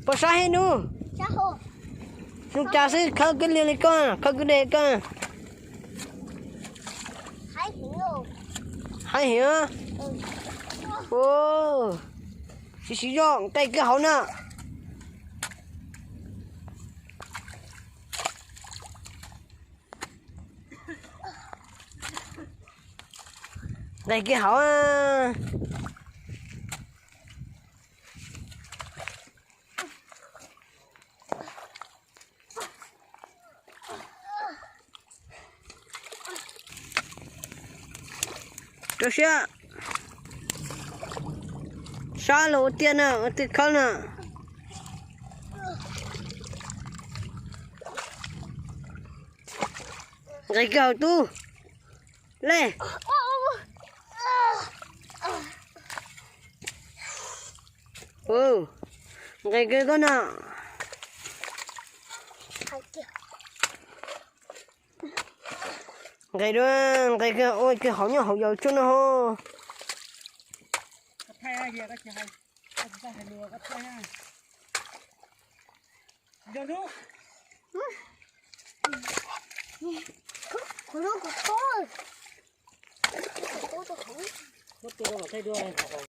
Pos sab heev nus. Zoo cas xwb khawb kwj liag li koj, khawb kwj deg koj. Haib heev. Siv siv zog nqes kiag hauv na. Nqes kiag hauv. Rau siab. Sab los ua tiag na, ua tiag khawb na. Nqes kiag hauv tub. Le. Nqes kiag koj na. Nqes dua, nqes kiag ua kiag hauv nyob hauv yau tsuag no ho.